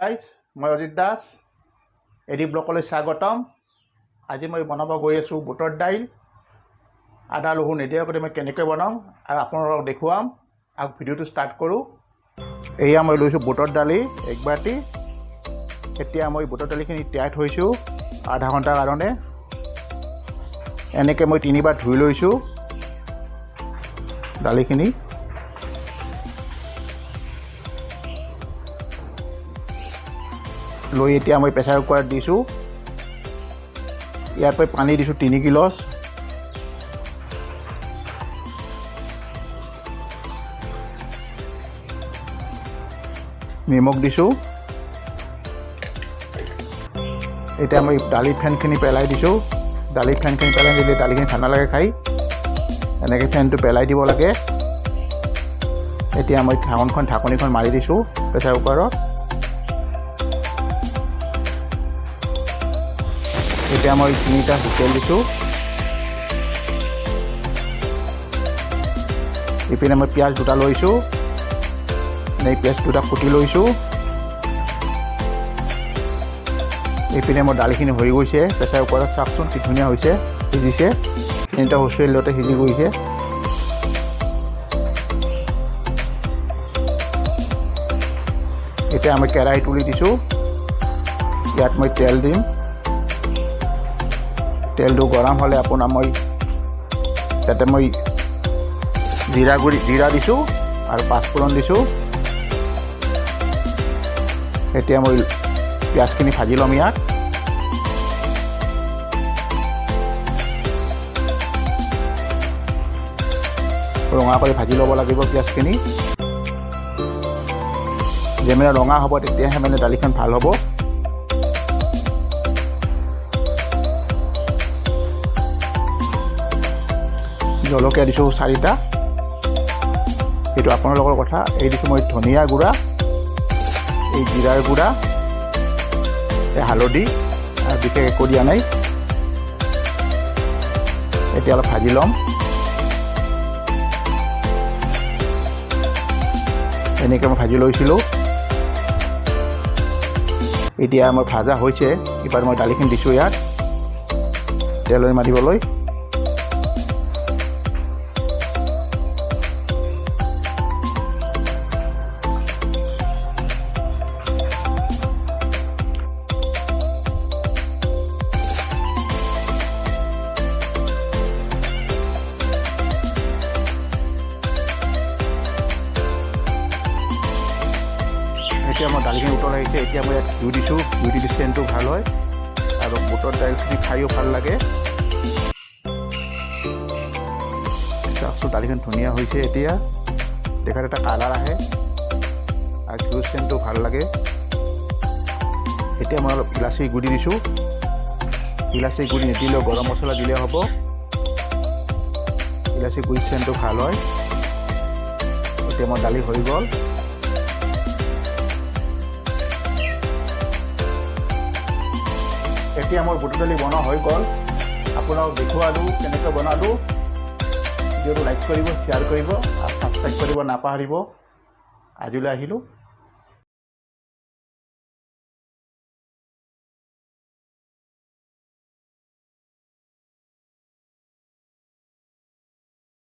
Guys, মই Ajit Das, AD ব্লকলৈ স্বাগতম। আজি মই বনাব গৈ আছোঁ বুটৰ দাইল। আদা নহৰু নিদিয়াকৈ মই কেনেকৈ বনাম আৰু আপোনালোকক দেখুৱাম। আৰু ভিডিঅ'টো ষ্টাৰ্ট কৰোঁ। এয়া মই লৈছোঁ বুটৰ দালি এক বাতি। এতিয়া মই বুটৰ দালিখিনি তিয়াই থৈছোঁ আধা ঘণ্টাৰ কাৰণে। এনেকৈ মই তিনিবাৰ ধুই লৈছোঁ দালিখিনি। লৈ এতিয়া মই প্ৰেছাৰ কুকাৰত দিছোঁ। ইয়াত মই পানী দিছোঁ 3 গিলাচ। নিমখ দিছোঁ। এতিয়া মই দালি ফেনখিনি পেলাই দিছোঁ। দালি ফেনখিনি পেলাই দিলে দালিখিনি ভাল নালাগে খাই। এনেকৈ ফেনটো পেলাই দিব লাগে। এতিয়া মই ঢাকনিখন মাৰি দিছোঁ প্ৰেছাৰ কুকাৰত। এতিয়া মই 3টা হুইচেল দিছোঁ। ইপিনে মই পিঁয়াজ 2টা লৈছোঁ। এই পিঁয়াজ 2টা কুটি লৈছোঁ। এইপিনে মোৰ দালিখিনি হৈ গৈছে প্ৰেছাৰ কুকাৰত। চাওকচোন কি ধুনীয়া হৈছে, সিজিছে। 3টা হুইচেলতে সিজি গৈছে। এতিয়া আমি কেৰাহী তুলি দিছোঁ। ইয়াত মই তেল দিম। তেলটো গৰম হ'লে আপোনাৰ মই তাতে মই জিৰা দিছোঁ আৰু পাঁচফোৰণ দিছোঁ। এতিয়া মই পিঁয়াজখিনি ভাজি ল'ম ইয়াত। ৰঙা কৰি ভাজি ল'ব লাগিব পিঁয়াজখিনি। যেমানে ৰঙা হ'ব তেতিয়াহে মানে দালিখন ভাল হ'ব। জলকীয়া দিছোঁ 4টা, সেইটো আপোনালোকৰ কথা। এই দিছোঁ মই ধনিয়া গুড়া, এই জিৰাৰ গুড়া, এই হালধি, আৰু বিশেষ একো দিয়া নাই। এতিয়া অলপ ভাজি ল'ম। এনেকৈ মই ভাজি লৈছিলোঁ। এতিয়া মই ভাজা হৈছে। এইবাৰ মই দালিখিনি দিছোঁ ইয়াত তেলৈ মাৰিবলৈ। এতিয়া মই দালিখিনি উতল আহিছে। এতিয়া মই ইয়াত ঘিউ দিছোঁ। ঘিউ দিলে চেণ্টটো ভাল হয় আৰু বুটৰ দাইলখিনি খায়ো ভাল লাগে। চাওকচোন দালিখিনি ধুনীয়া হৈছে। এতিয়া দেখাত এটা কালাৰ আহে আৰু ঘিউ চেণ্টটো ভাল লাগে। এতিয়া মই অলপ ইলাচি গুড়ি দিছোঁ। ইলাচি গুড়ি নিদিলেও গৰম মছলা দিলে হ'ব। ইলাচি গুড়ি চেণ্টটো ভাল হয়। এতিয়া মোৰ দালি হৈ গ'ল। এতিয়া মোৰ বুটৰ দালি বনোৱা হৈ গ'ল। আপোনাক দেখুৱালোঁ কেনেকৈ বনালোঁ। ভিডিঅ'টো লাইক কৰিব, শ্বেয়াৰ কৰিব আৰু ছাবস্ক্ৰাইব কৰিব নাপাহৰিব। আজিলৈ আহিলোঁ।